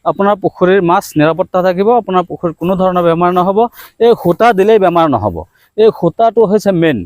আপোনাৰ পুখুৰীৰ মাছ নিৰাপত্তা থাকিব, আপোনাৰ পুখুৰীত কোনো ধৰণৰ বেমাৰ নহ'ব। এই সূতা দিলেই বেমাৰ নহ'ব। এই সূতাটো হৈছে মেইন।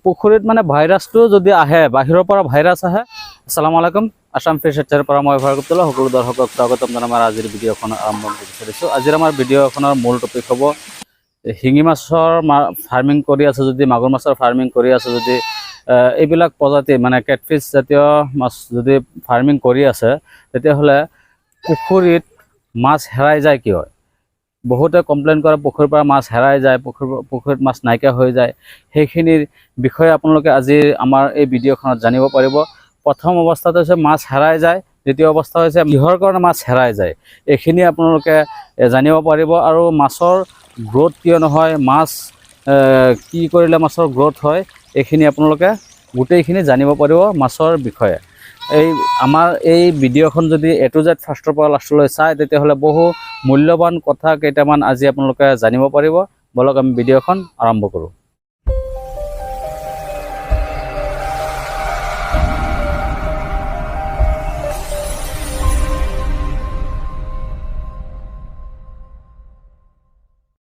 পুখুৰীত মানে ভাইৰাছটো যদি আহে, বাহিৰৰ পৰা ভাইৰাছ আহে। আসসালামু আলাইকুম, আছাম ফিছ হেচাৰীৰ পৰা মই ভাৰ্গৱ তোলা সকলো দৰ্শকক স্বাগতম জনাই আমাৰ আজিৰ ভিডিঅ'খন আৰম্ভ কৰিব বিচাৰিছোঁ। আজিৰ আমাৰ ভিডিঅ'খনৰ মূল টপিক হ'ব শিঙি মাছৰ ফাৰ্মিং কৰি আছে যদি, মাগুৰ মাছৰ ফাৰ্মিং কৰি আছে যদি, এইবিলাক প্ৰজাতি মানে কেটফিছ জাতীয় মাছ যদি ফাৰ্মিং কৰি আছে, তেতিয়াহ'লে পুখুৰীত মাছ হেৰাই যায় কিয়? বহুতে কমপ্লেইন কৰে, পুখুৰীৰ পৰা মাছ হেৰাই যায়, পুখুৰীত মাছ নাইকিয়া হৈ যায়। সেইখিনিৰ বিষয়ে আপোনালোকে আজি আমাৰ এই ভিডিঅ'খনত জানিব পাৰিব। প্ৰথম অৱস্থাত হৈছে মাছ হেৰাই যায়, দ্বিতীয় অৱস্থা হৈছে কিহৰ কাৰণে মাছ হেৰাই যায়, এইখিনি আপোনালোকে জানিব পাৰিব। আৰু মাছৰ গ্ৰ'থ কিয় নহয়, মাছ কি কৰিলে মাছৰ গ্ৰ'থ হয়, এইখিনি আপোনালোকে গোটেইখিনি জানিব পাৰিব মাছৰ বিষয়ে। এই আমাৰ এই ভিডিঅ'খন যদি এ টু জেড ফাৰ্ষ্টৰ পৰা লাষ্টলৈ চায়, তেতিয়াহ'লে বহু মূল্যৱান কথা কেইটামান আজি আপোনালোকে জানিব পাৰিব। ব'লক, আমি ভিডিঅ'খন আৰম্ভ কৰোঁ।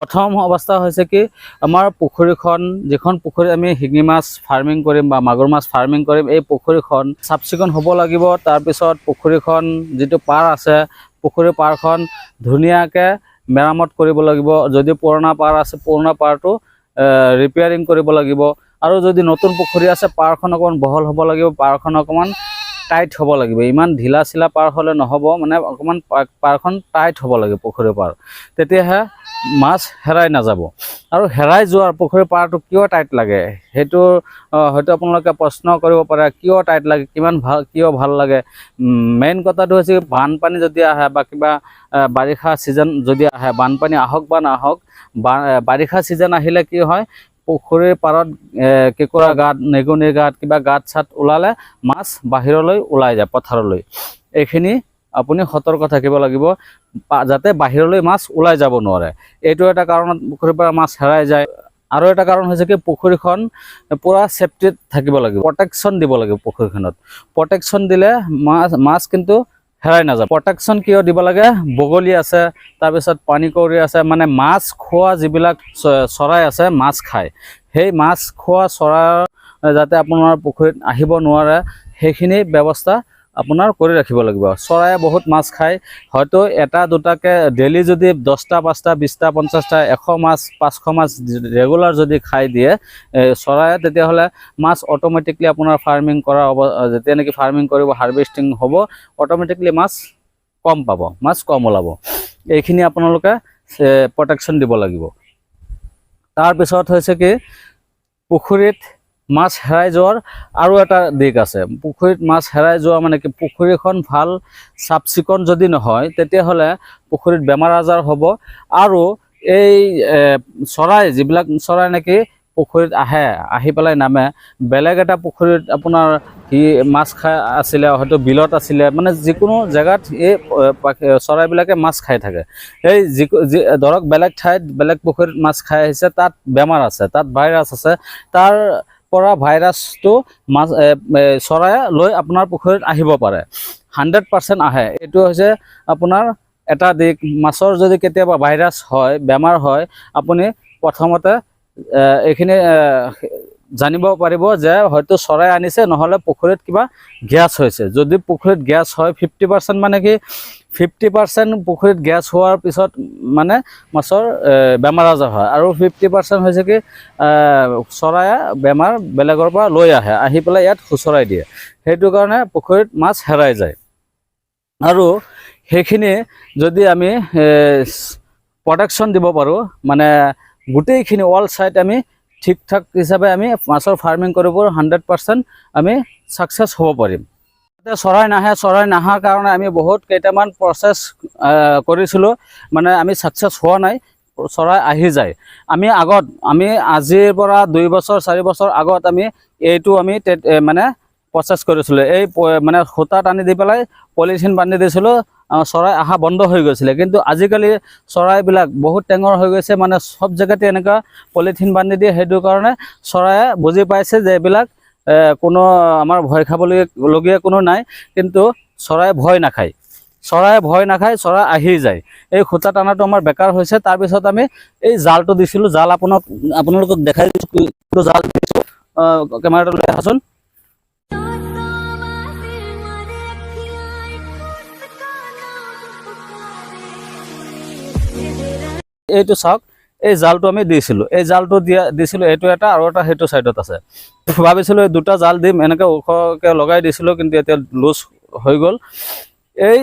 প্ৰথম অৱস্থা হৈছে কি, আমাৰ পুখুৰীখন, যিখন পুখুৰীত আমি শিঙি মাছ ফাৰ্মিং কৰিম বা মাগুৰ মাছ ফাৰ্মিং কৰিম, এই পুখুৰীখন চাফ চিকুণ হ'ব লাগিব। তাৰপিছত পুখুৰীখন যিটো পাৰ আছে, পুখুৰীৰ পাৰখন ধুনীয়াকৈ মেৰামত কৰিব লাগিব। যদি পুৰণা পাৰ আছে, পুৰণা পাৰটো ৰিপেয়াৰিং কৰিব লাগিব। আৰু যদি নতুন পুখুৰী আছে, পাৰখন অকণমান বহল হ'ব লাগিব, পাৰখন অকণমান টাইট হ'ব লাগিব। ইমান ঢিলা চিলা পাৰ হ'লে নহ'ব, মানে অকণমান পাৰখন টাইট হ'ব লাগিব পুখুৰীৰ পাৰ, তেতিয়াহে মাছ হেৰাই নাযাব। আৰু হেৰাই যোৱাৰ পুখুৰীৰ পাৰটো কিয় টাইট লাগে, সেইটো হয়তো আপোনালোকে প্ৰশ্ন কৰিব পাৰে, কিয় টাইট লাগে, কিমান ভাল, কিয় ভাল লাগে? মেইন কথাটো হৈছে, বানপানী যদি আহে বা কিবা বাৰিষা ছিজন যদি আহে, বানপানী আহক বা নাহক, বা বাৰিষা ছিজন আহিলে কি হয়, পুখুৰীৰ পাৰত কেঁকুৰা গাঁত, নিগনিৰ গাঁত, কিবা গাঁত চাত ওলালে মাছ বাহিৰলৈ ওলাই যায় পথাৰলৈ। এইখিনি আপুনি সতৰ্ক থাকিব লাগিব যাতে বাহিৰলৈ মাছ ওলাই যাব নোৱাৰে। এইটো এটা কাৰণত পুখুৰীৰ পৰা মাছ হেৰাই যায়। আৰু এটা কাৰণ হৈছে কি, পুখুৰীখন পূৰা ছেফটিত থাকিব লাগিব, প্ৰটেকশ্যন দিব লাগিব। পুখুৰীখনত প্ৰটেকশ্যন দিলে মাছ কিন্তু হেৰাই নাযায়। প্ৰটেকশ্যন কিয় দিব লাগে? বগলী আছে, তাৰপিছত পানীকৌৰি আছে, মানে মাছ খোৱা যিবিলাক চৰাই আছে, মাছ খায়, সেই মাছ খোৱা চৰাই যাতে আপোনাৰ পুখুৰীত আহিব নোৱাৰে, সেইখিনি ব্যৱস্থা আপোনাৰ কৰি ৰাখিব লাগিব। চৰায়ে বহুত মাছ খায়, হয়তো এটা দুটাকে ডেইলি যদি 10টা, 5টা, 20টা, 50টা, 100 মাছ, 500 মাছ ৰেগুলাৰ যদি খাই দিয়ে চৰায়ে, তেতিয়াহ'লে মাছ অট'মেটিকলি আপোনাৰ ফাৰ্মিং কৰা হ'ব, যেতিয়া নেকি ফাৰ্মিং কৰিব, হাৰ্ভেষ্টিং হ'ব, অট'মেটিকলি মাছ কম পাব, মাছ কম ওলাব। এইখিনি আপোনালোকে প্ৰটেকশ্যন দিব লাগিব। তাৰপিছত হৈছে কি, পুখুৰীত মাছ হেৰাই যোৱাৰ আৰু এটা দিশ আছে। পুখুৰীত মাছ হেৰাই যোৱা মানে কি, পুখুৰীখন ভাল চাফ চিকুণ যদি নহয়, তেতিয়াহ'লে পুখুৰীত বেমাৰ আজাৰ হ'ব। আৰু এই চৰাই, যিবিলাক চৰাই নেকি পুখুৰীত আহে, আহি পেলাই নামে, বেলেগ এটা পুখুৰীত আপোনাৰ সি মাছ খাই আছিলে, হয়তো বিলত আছিলে, মানে যিকোনো জেগাত এই চৰাইবিলাকে মাছ খাই থাকে। এই যি ধৰক বেলেগ ঠাইত, বেলেগ পুখুৰীত মাছ খাই আহিছে, তাত বেমাৰ আছে, তাত ভাইৰাছ আছে, তাৰ পৰা ভাইৰাছটো মাছ চৰায়ে লৈ আপোনাৰ পুখুৰীত আহিব পাৰে, 100% আহে। এইটো হৈছে আপোনাৰ এটা দিশ। মাছৰ যদি কেতিয়াবা ভাইৰাছ হয়, বেমাৰ হয়, আপুনি প্ৰথমতে এইখিনি জানিব পাৰিব যে হয়তো চৰাই আনিছে, নহ'লে পুখুৰীত কিবা গেছ হৈছে। যদি পুখুৰীত গেছ হয় 50%, মানে কি, 50% পুখুৰীত গেছ হোৱাৰ পিছত মানে মাছৰ বেমাৰ আজাৰ হয়। আৰু 50% হৈছে কি, চৰায়ে বেমাৰ বেলেগৰ পৰা লৈ আহে, আহি পেলাই ইয়াত সোঁচৰাই দিয়ে, সেইটো কাৰণে পুখুৰীত মাছ হেৰাই যায়। আৰু সেইখিনি যদি আমি প্ৰটেকশ্যন দিব পাৰোঁ, মানে গোটেইখিনি অল চাইড আমি ঠিক ঠাক হিচাপে আমি মাছৰ ফাৰ্মিং কৰিব, 100% আমি ছাকচেছ হ'ব পাৰিম। এতিয়া চৰাই নাহে, চৰাই নাহাৰ কাৰণে আমি বহুত কেইটামান প্ৰচেছ কৰিছিলোঁ, মানে আমি ছাকচেছ হোৱা নাই, চৰাই আহি যায়। আমি আগত, আমি আজিৰ পৰা 2 বছৰ 4 বছৰ আগত আমি এইটো আমি মানে প্ৰচেছ কৰিছিলোঁ। এই মানে সূতা টানি দি পেলাই পলিথিন বান্ধি দিছিলোঁ, চৰাই অহা বন্ধ হৈ গৈছিলে। কিন্তু আজিকালি চৰাইবিলাক বহুত টেঙৰ হৈ গৈছে, মানে চব জেগাতে এনেকুৱা পলিথিন বান্ধি দিয়ে। সেইটো কাৰণে চৰায়ে বুজি পাইছে যে এইবিলাক কোনো আমাৰ ভয় খাবলগীয়া কোনো নাই। কিন্তু চৰাই ভয় নাখায়। চৰাই ভয় নাখায়, চৰাই আহি যায়। এই খুঁটা টানাটো আমাৰ বেকাৰ হৈছে। তাৰপিছত আমি এই জালটো দিছিলোঁ। জাল আপোনালোকক দেখাই দিছোঁ, কোনটো জাল দিছোঁ। কেমেৰাটো লৈ আহাচোন। ਸਿਰ ਮਰ ਅੱਖੀਆਂ ਇੱਕ ਉਸਕਾ ਨਾਮ ਪੁਕਾਰੇ। এইটো চাওক, এই জালটো আমি দিছিলোঁ। এই জালটো দিছিলোঁ, এইটো এটা আৰু এটা সেইটো চাইডত আছে। ভাবিছিলোঁ এই দুটা জাল দিম, এনেকৈ ওখকৈ লগাই দিছিলোঁ, কিন্তু এতিয়া লুজ হৈ গ'ল। এই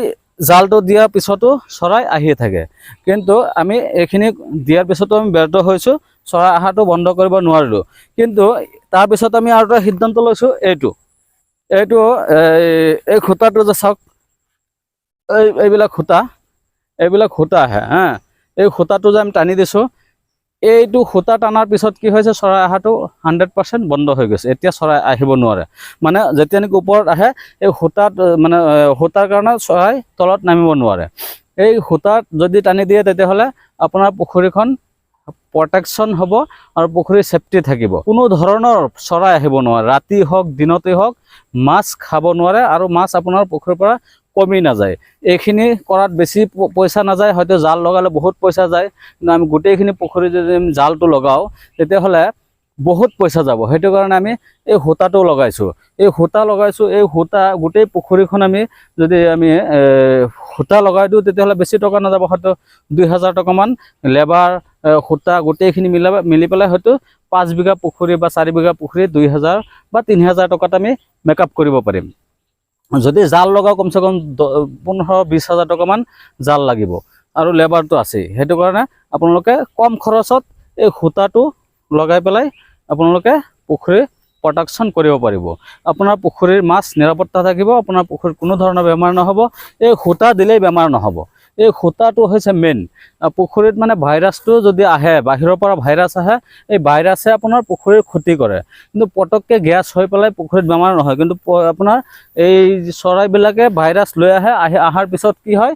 জালটো দিয়াৰ পিছতো চৰাই আহিয়ে থাকে। কিন্তু আমি এইখিনি দিয়াৰ পিছতো আমি ব্যৰ্থ হৈছোঁ, চৰাই অহাটো বন্ধ কৰিব নোৱাৰিলোঁ। কিন্তু তাৰপিছত আমি আৰু এটা সিদ্ধান্ত লৈছোঁ। এইটো এই খুঁটাটো যে চাওক, এইবিলাক খুঁটা, এইবিলাক সূতা আহে হা। এই সূতাটো যে আমি টানি দিছোঁ, এইটো সূতা টানাৰ পিছত কি হৈছে? চৰাই অহাটো 100% বন্ধ হৈ গৈছে। এতিয়া চৰাই আহিব নোৱাৰে। মানে যেতিয়া নেকি ওপৰত আহে, এই সূতাত মানে সূতাৰ কাৰণে চৰাই তলত নামিব নোৱাৰে। এই সূতাত যদি টানি দিয়ে, তেতিয়াহ'লে আপোনাৰ পুখুৰীখন প্ৰটেকশ্যন হ'ব আৰু পুখুৰীৰ ছেফটি থাকিব। কোনো ধৰণৰ চৰাই আহিব নোৱাৰে, ৰাতি হওক দিনতেই হওক, মাছ খাব নোৱাৰে আৰু মাছ আপোনাৰ পুখুৰীৰ পৰা কমি নাযায়। এইখিনি কৰাত বেছি পইচা নাযায়। হয়তো জাল লগালে বহুত পইচা যায়, কিন্তু আমি গোটেইখিনি পুখুৰী যদি আমি জালটো লগাওঁ, তেতিয়াহ'লে বহুত পইচা যাব। সেইটো কাৰণে আমি এই সূতাটো লগাইছোঁ। এই সূতা লগাইছোঁ, এই সূতা গোটেই পুখুৰীখন আমি যদি আমি সূতা লগাই দিওঁ, তেতিয়াহ'লে বেছি টকা নাযাব। হয়তো 2000 টকামান লেবাৰ, সূতা গোটেইখিনি মিলি পেলাই হয়তো 5 বিঘা পুখুৰী বা 4 বিঘা পুখুৰী 2000 বা 3000 টকাত আমি মেকআপ কৰিব পাৰিম। যদি জাল লগাওঁ, কমচে কম 15-20 হাজাৰ টকামান জাল লাগিব আৰু লেবাৰটো আছেই। সেইটো কাৰণে আপোনালোকে কম খৰচত এই সূতাটো লগাই পেলাই আপোনালোকে পুখুৰী প্ৰটেকশ্যন কৰিব পাৰিব। আপোনাৰ পুখুৰীৰ মাছ নিৰাপত্তা থাকিব, আপোনাৰ পুখুৰীত কোনো ধৰণৰ বেমাৰ নহ'ব। এই সূতা দিলেই বেমাৰ নহ'ব। এই সূতাটো হৈছে মেইন। পুখুৰীত মানে ভাইৰাছটো যদি আহে, বাহিৰৰ পৰা ভাইৰাছ আহে, এই ভাইৰাছে আপোনাৰ পুখুৰীৰ ক্ষতি কৰে। কিন্তু পটককৈ গেছ হৈ পেলাই পুখুৰীত বেমাৰ নহয়। কিন্তু আপোনাৰ এই চৰাইবিলাকে ভাইৰাছ লৈ আহে, অহাৰ পিছত কি হয়?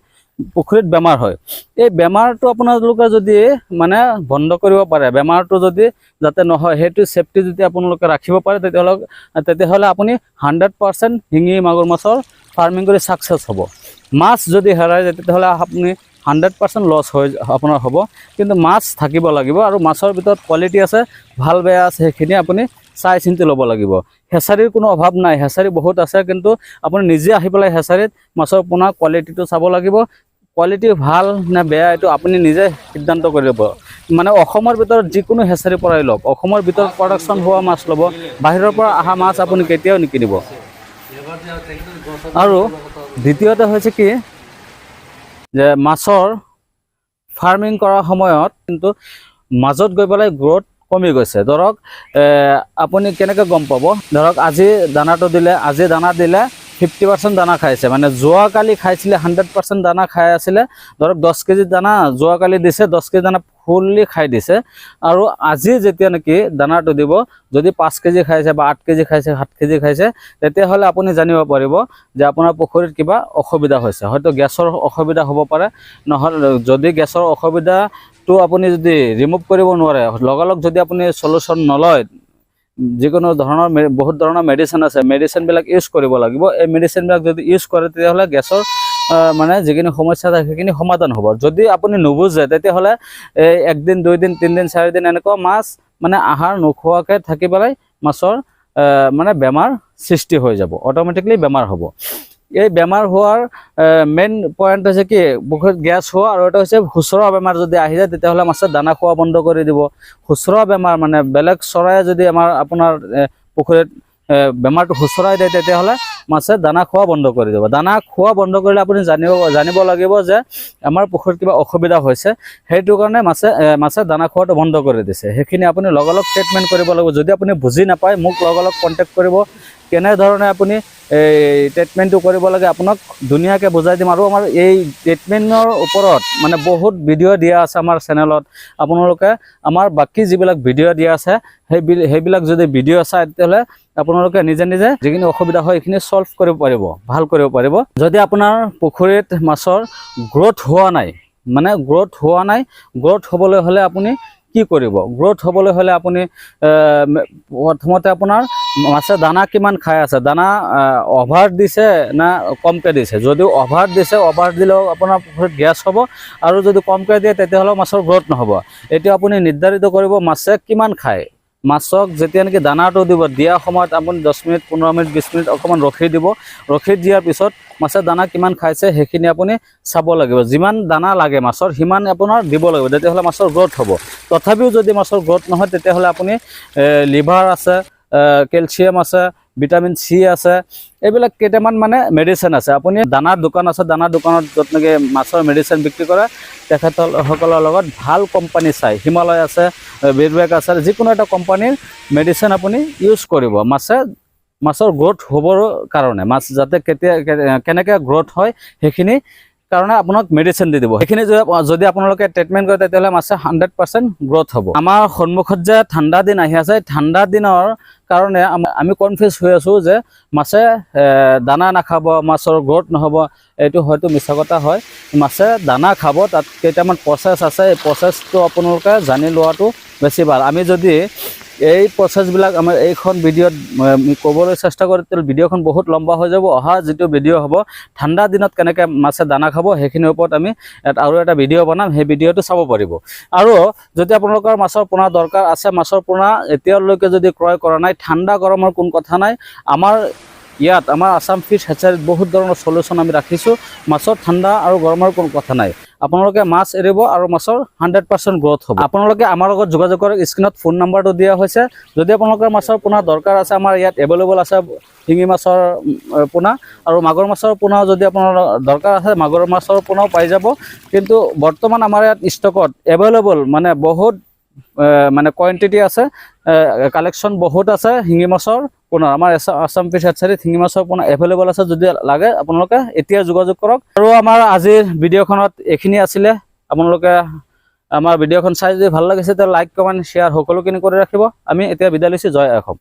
পুখুৰীত বেমাৰ হয়। এই বেমাৰটো আপোনালোকে যদি মানে বন্ধ কৰিব পাৰে, বেমাৰটো যদি যাতে নহয়, সেইটো ছেফটি যদি আপোনালোকে ৰাখিব পাৰে, তেতিয়াহ'লে আপুনি 100% শিঙি মাগুৰ মাছৰ ফাৰ্মিং কৰি ছাকচেছ হ'ব। মাছ যদি হেৰাই যায়, তেতিয়াহ'লে আপুনি 100% লছ হৈ আপোনাৰ হ'ব। কিন্তু মাছ থাকিব লাগিব আৰু মাছৰ ভিতৰত কোৱালিটি আছে, ভাল বেয়া আছে, সেইখিনি আপুনি চাই চিন্তি ল'ব লাগিব। হেচাৰীৰ কোনো অভাৱ নাই, হেচাৰী বহুত আছে। কিন্তু আপুনি নিজে আহি পেলাই হেচাৰীত মাছৰ পোনা কোৱালিটিটো চাব লাগিব। কোৱালিটি ভাল নে বেয়া, এইটো আপুনি নিজে সিদ্ধান্ত কৰি ল'ব। মানে অসমৰ ভিতৰত যিকোনো হেচাৰীৰ পৰাই লওক, অসমৰ ভিতৰত প্ৰডাকশ্যন হোৱা মাছ ল'ব। বাহিৰৰ পৰা অহা মাছ আপুনি কেতিয়াও নিকিনিব। আৰু দ্বিতীয়তে হৈছে কি যে মাছৰ ফাৰ্মিং কৰাৰ সময়ত কিন্তু মাজত গৈ পেলাই গ্ৰ'থ কমি গৈছে। ধৰক আপুনি কেনেকৈ গম পাব? ধৰক আজি দানাটো দিলে, আজি দানা দিলে, 50% দানা খাইছে। মানে যোৱাকালি খাইছিলে, 100% দানা খাই আছিলে। ধৰক 10 কেজি দানা যোৱাকালি দিছে, 10 কেজি দানা ফুল্লি খাই দিছে। আৰু আজি যেতিয়া নেকি দানাটো দিব, যদি 5 কেজি খাইছে বা 8 কেজি খাইছে, 7 কেজি খাইছে, তেতিয়াহ'লে আপুনি জানিব পাৰিব যে আপোনাৰ পুখুৰীত কিবা অসুবিধা হৈছে। হয়তো গেছৰ অসুবিধা হ'ব পাৰে। নহ'লে যদি গেছৰ অসুবিধাটো আপুনি যদি ৰিমুভ কৰিব নোৱাৰে, লগালগ যদি আপুনি চলুশ্যন নলয়, যিকোনো ধৰণৰ বহুত ধৰণৰ মেডিচিন আছে, মেডিচিনবিলাক ইউজ কৰিব লাগিব। এই মেডিচিনবিলাক যদি ইউজ কৰে, তেতিয়াহ'লে গেছৰ মানে যিখিনি সমস্যা থাকে, সেইখিনি সমাধান হ'ব। যদি আপুনি নুবুজে, তেতিয়াহ'লে এই একদিন, দুইদিন, তিনিদিন, চাৰিদিন এনেকুৱা মাছ মানে আহাৰ নোখোৱাকৈ থাকি পেলাই মাছৰ মানে বেমাৰ সৃষ্টি হৈ যাব, অট'মেটিকলি বেমাৰ হ'ব। এই বেমাৰ হোৱাৰ মেইন পইণ্ট হৈছে কি? পুখুৰীত গেছ হোৱা। আৰু এটা হৈছে খুচৰা বেমাৰ যদি আহি যায়, তেতিয়াহ'লে মাছে দানা খোৱা বন্ধ কৰি দিব। খুচৰা বেমাৰ মানে বেলেগ চৰাইয়ে যদি আমাৰ আপোনাৰ পুখুৰীত বেমাৰটো খুচৰাই দিয়ে, তেতিয়াহ'লে মাছে দানা খোৱা বন্ধ কৰি দিব। দানা খোৱা বন্ধ কৰিলে আপুনি জানিব লাগিব যে আমাৰ পুখুৰীত কিবা অসুবিধা হৈছে, সেইটো কাৰণে মাছে দানা খোৱাটো বন্ধ কৰি দিছে। সেইখিনি আপুনি লগালগ ট্ৰিটমেণ্ট কৰিব লাগিব। যদি আপুনি বুজি নাপায়, মোক লগালগ কণ্টেক্ট কৰিব। কেনেধৰণে আপুনি এই ট্ৰিটমেণ্টটো কৰিব লাগে, আপোনাক ধুনীয়াকৈ বুজাই দিম। আৰু আমাৰ এই ট্ৰিটমেণ্টৰ ওপৰত মানে বহুত ভিডিঅ' দিয়া আছে আমাৰ চেনেলত। আপোনালোকে আমাৰ বাকী যিবিলাক ভিডিঅ' দিয়া আছে, সেইবিলাক যদি ভিডিঅ' চায়, তেতিয়াহ'লে আপোনালোকে নিজে নিজে যিখিনি অসুবিধা হয়, সেইখিনি ছল্ভ কৰিব পাৰিব, ভাল কৰিব পাৰিব। যদি আপোনাৰ পুখুৰীত মাছৰ গ্ৰ'থ হোৱা নাই, মানে গ্ৰ'থ হোৱা নাই, গ্ৰ'থ হ'বলৈ হ'লে আপুনি কি কৰিব? গ্ৰ'থ হ'বলৈ হ'লে আপুনি প্ৰথমতে আপোনাৰ মাছে দানা কিমান খাই আছে, দানা অভাৰ দিছে না কমকৈ দিছে। যদিও অভাৰ দিছে, অভাৰ দিলেও আপোনাৰ পুখুৰীত গেছ হ'ব আৰু যদি কমকৈ দিয়ে, তেতিয়াহ'লেও মাছৰ গ্ৰ'থ নহ'ব। এতিয়া আপুনি নিৰ্ধাৰিত কৰিব মাছে কিমান খায়। মাছক যেতিয়া নেকি দানাটো দিব, দিয়া সময়ত আপুনি 10 মিনিট, 15 মিনিট, 20 মিনিট অকণমান ৰখি দিব। ৰখি দিয়াৰ পিছত মাছে দানা কিমান খাইছে, সেইখিনি আপুনি চাব লাগিব। যিমান দানা লাগে মাছৰ, সিমান আপোনাৰ দিব লাগিব, তেতিয়াহ'লে মাছৰ গ্ৰ'থ হ'ব। তথাপিও যদি মাছৰ গ্ৰ'থ নহয়, তেতিয়াহ'লে আপুনি লিভাৰ আছে, কেলছিয়াম আছে, ভিটামিন চি আছে, এইবিলাক কেইটামান মানে মেডিচিন আছে। আপুনি দানাৰ দোকান আছে, দানাৰ দোকানত য'ত নেকি মাছৰ মেডিচিন বিক্ৰী কৰে, তেখেতসকলৰ লগত ভাল কোম্পানী চাই, হিমালয় আছে, বিৰবেক আছে, যিকোনো এটা কোম্পানীৰ মেডিচিন আপুনি ইউজ কৰিব মাছৰ গ্ৰ'থ হ'বৰ কাৰণে। মাছ যাতে কেতিয়া কেনেকৈ গ্ৰ'থ হয়, সেইখিনি কাৰণে আপোনাক মেডিচিন দি দিব। সেইখিনি যদি যদি আপোনালোকে ট্ৰিটমেণ্ট কৰে, তেতিয়াহ'লে মাছে 100% গ্ৰ'থ হ'ব। আমাৰ সন্মুখত যে ঠাণ্ডা দিন আহি আছে, ঠাণ্ডা দিনৰ কাৰণে আমি কনফিউজ হৈ আছোঁ যে মাছে দানা নাখাব, মাছৰ গ্ৰ'থ নহ'ব। এইটো হয়তো মিছা কথা হয়। মাছে দানা খাব। তাত কেইটামান প্ৰচেছ আছে, এই প্ৰচেছটো আপোনালোকে জানি লোৱাটো বেছি ভাল। আমি যদি এই প্ৰচেছবিলাক আমাৰ এইখন ভিডিঅ'ত ক'বলৈ চেষ্টা কৰোঁ, তেতিয়াহ'লে ভিডিঅ'খন বহুত লম্বা হৈ যাব। অহা যিটো ভিডিঅ' হ'ব, ঠাণ্ডা দিনত কেনেকৈ মাছে দানা খাব, সেইখিনিৰ ওপৰত আমি আৰু এটা ভিডিঅ' বনাম। সেই ভিডিঅ'টো চাব পাৰিব। আৰু যদি আপোনালোকৰ মাছৰ পোনা দৰকাৰ আছে, মাছৰ পোনা এতিয়ালৈকে যদি ক্ৰয় কৰা নাই, ঠাণ্ডা গৰমৰ কোনো কথা নাই। আমাৰ ইয়াত আমাৰ আছাম ফিছ হেচাৰীত বহুত ধৰণৰ চলিউশ্যন আমি ৰাখিছোঁ। মাছৰ ঠাণ্ডা আৰু গৰমৰ কোনো কথা নাই। আপোনালোকে মাছ এৰিব আৰু মাছৰ 100% গ্ৰ'থ হ'ব। আপোনালোকে আমাৰ লগত যোগাযোগ কৰক। স্ক্ৰীণত ফোন নাম্বাৰটো দিয়া হৈছে। যদি আপোনালোকৰ মাছৰ পোনা দৰকাৰ আছে, আমাৰ ইয়াত এভেইলেবল আছে শিঙি মাছৰ পোনা আৰু মাগুৰ মাছৰ পোনাও। যদি আপোনাৰ দৰকাৰ আছে, মাগুৰ মাছৰ পোনাও পাই যাব। কিন্তু বৰ্তমান আমাৰ ইয়াত ষ্টকত এভেইলেবল মানে বহুত মানে কোৱান্টিটি আছে, কালেকশ্যন বহুত আছে শিঙি মাছৰ পোনা। আমাৰ আছাম ফিছ হেচাৰীত শিঙি মাছৰ পোনা এভেইলেবল আছে। যদি লাগে, আপোনালোকে এতিয়া যোগাযোগ কৰক। আৰু আমাৰ আজিৰ ভিডিঅ'খনত এইখিনি আছিলে। আপোনালোকে আমাৰ ভিডিঅ'খন চাই যদি ভাল লাগিছে, তেতিয়া লাইক, কমেণ্ট, শ্বেয়াৰ সকলোখিনি কৰি ৰাখিব। আমি এতিয়া বিদায় লৈছোঁ। জয় অসম।